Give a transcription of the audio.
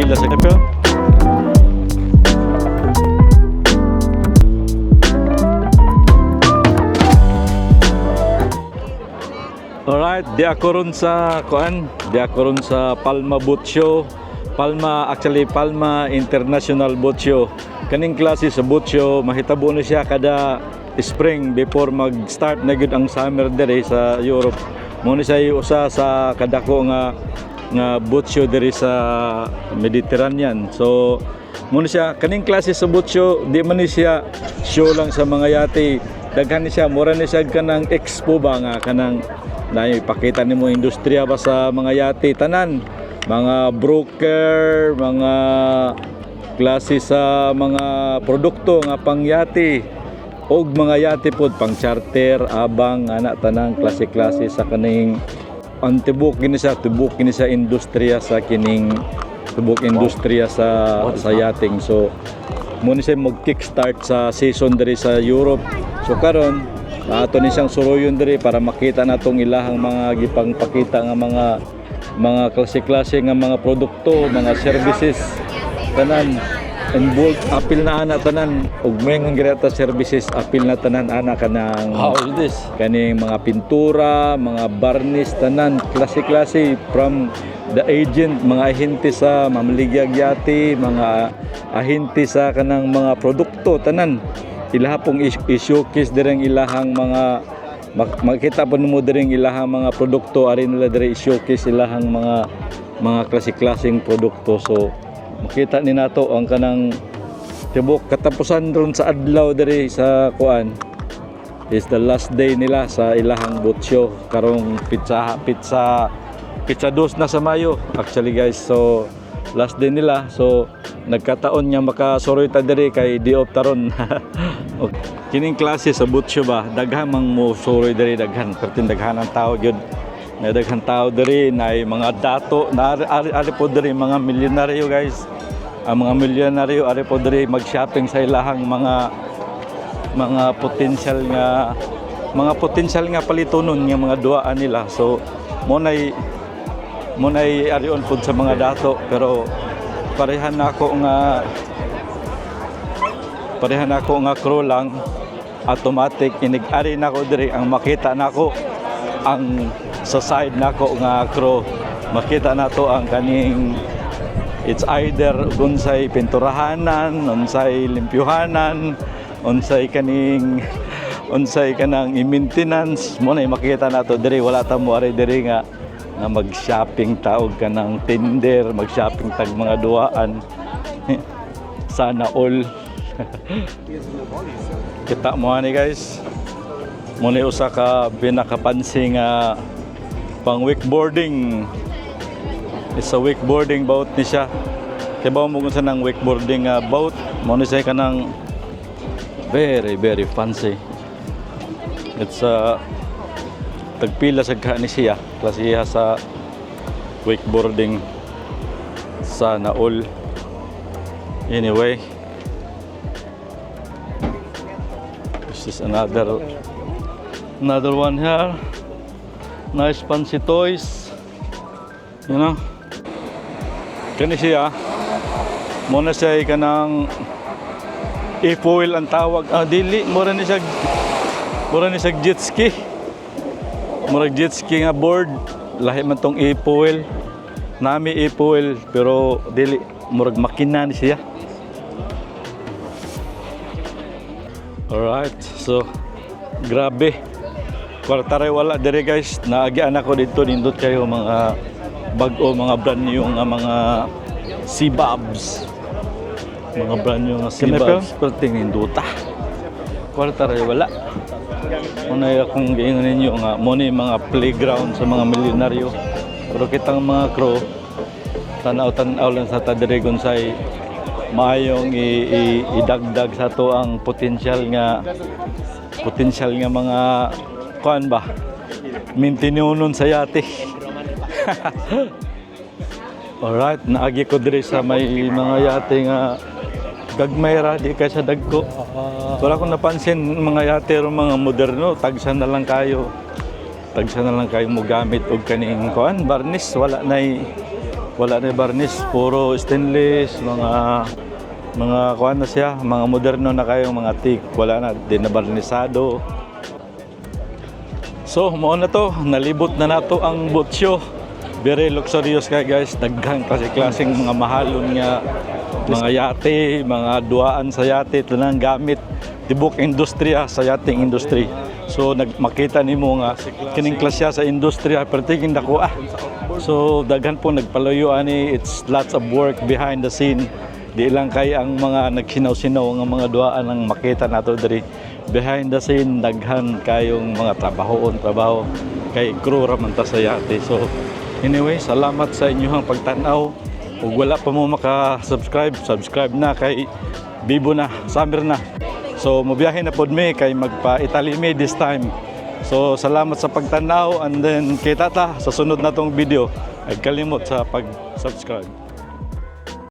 Pila sa kapel. Alright, di ako ron sa kuan, di ako ron sa Palma Boat Show. Palma, actually Palma International Boat Show. Kaning klase sa boat show, mahitabo na siya kada spring before mag-start na gyud ang summer diri sa Europe. Mo ni siya yung usa sa kadako nga nga boat show diri sa Mediterranean. So mo ni siya kaning klase sa boat show, di man ni siya show lang sa mga yate. Daghan ni siya, mura ni siya kanang expo ba nga kanang na ipakita nimo industriya ba sa mga yate tanan, mga broker, mga klase sa mga produkto nga pangyate og mga yate pod pang charter, abang ana, tanang klase-klase sa kaning ang tibok kini sa tibok kini sa industriya sa kining tibok industriya sa yachting. So mo ni siya mag kickstart sa season diri sa Europe. So karon ato ni siyang suroyon diri para makita natong ilahang mga gipangpakita nga mga klase-klase nga mga produkto, mga services, tanan involved, apil na ana tanan ug moingon gyud services, apil na tanan ana kanang How is this? Kaning mga pintura, mga varnish, tanan klase-klase from the agent, mga ahente sa mamaligyag yate, mga ahente sa kanang mga produkto, tanan. Ilaha pong i-showcase direng ilahang mga makita po nimo direng ilahang mga produkto, ari nila dire i-showcase ilahang mga klase-klaseng produkto. So makita ni nato ang kanang tibok katapusan ron sa adlaw diri sa kuan is the last day nila sa ilahang boat show karong pizza pizza pizza dos na sa Mayo actually, guys. So last day nila, so nagkataon nga makasuroy ta diri kay di off taron. Okay. Kining klase sa boat show ba, daghan mang mo suroy diri, daghan pertin, daghan ang tao gyud na daghan tao diri na mga dato na ari, ari po diri mga milyonaryo, guys. Ang mga milyonaryo ari po diri mag-shopping sa ilahang mga potential nga palitonon nga mga duaan nila. So mo nay arion pud sa mga dato, pero parehan nako nga crew lang, automatic inig-ari nako diri, ang makita nako ang sa side nako nga crew, makita nato ang kaning it's either unsay pinturahanan, unsay limpyuhanan, unsay kaning unsay kanang i-maintenance mo na makita nato diri. Wala ta mo ari diri nga nga mag-shopping ta og kanang Tinder, mag-shopping tag mga duaan. Sana all. Kita mo ani, guys. Mo ni usa ka pinakapansi nga pang wakeboarding. It's a wakeboarding boat ni siya. Kay ba mo kung sa nang wakeboarding nga boat, mo ni siya kanang very very fancy. It's a tagpila sa ka ni siya, klasiha sa wakeboarding. Sana all. Anyway, this is another one here. Nice fancy toys. Kani siya. Mo na siya kanang e-foil ang tawag. Ah, dili mura ni siya jet ski. Murag jet ski nga board. Lahi man tong e-foil. Nami e-foil pero dili, murag makina ni siya. Alright, so grabe. Kwarta ray wala dire, guys. Naagian ako dito, nindot kayo mga bag-o, mga brand new nga mga Seabobs. Mga brand new nga Seabobs. Pero ninduta. Kwarta ray wala. Muna akong giingon ninyo nga mo ni mga playground sa mga milyonaryo. Pero kitang mga crew, tanaw-tanaw lang sa ta diri say maayong idagdag sa to ang potential nga mga kuan ba, mintinunon sa yate. Alright, naagi ko diri sa may mga yate nga gagmay ra, di kay sa dagko. Wala akong napansin mga yate ro mga moderno, tagsa na lang kayo. Tagsa na lang kayo mo gamit og kaning kuan, varnish, wala nay Wala na varnish, puro stainless, mga kuan na siya, mga moderno na kayong mga teak, wala na, di na barnisado. So, mao na to, nalibot na nato ang boat show. Very luxurious kay, guys, daghan kasi klaseng mga mahalon nga mga yate, mga duaan sa yate, tanang gamit, tibok industriya sa yachting industry. So nagmakita nimo nga kining klasya sa industriya pertiking dako ah. So daghan po nagpalayo ani, it's lots of work behind the scene. Di lang kay ang mga nagsinaw-sinaw nga mga duaan ang makita nato diri. Behind the scene, daghan kayong mga trabahoon trabaho kay crew ra man ta sa yate. So anyway, salamat sa inyong pagtan-aw. Ug wala pa mo maka-subscribe, subscribe na kay bibo na, summer na. So mobiyahe na pod mi kay magpa-Italy mi this time. So salamat sa pagtanaw and then kita ta sa sunod na tong video. Ay kalimot sa pag-subscribe.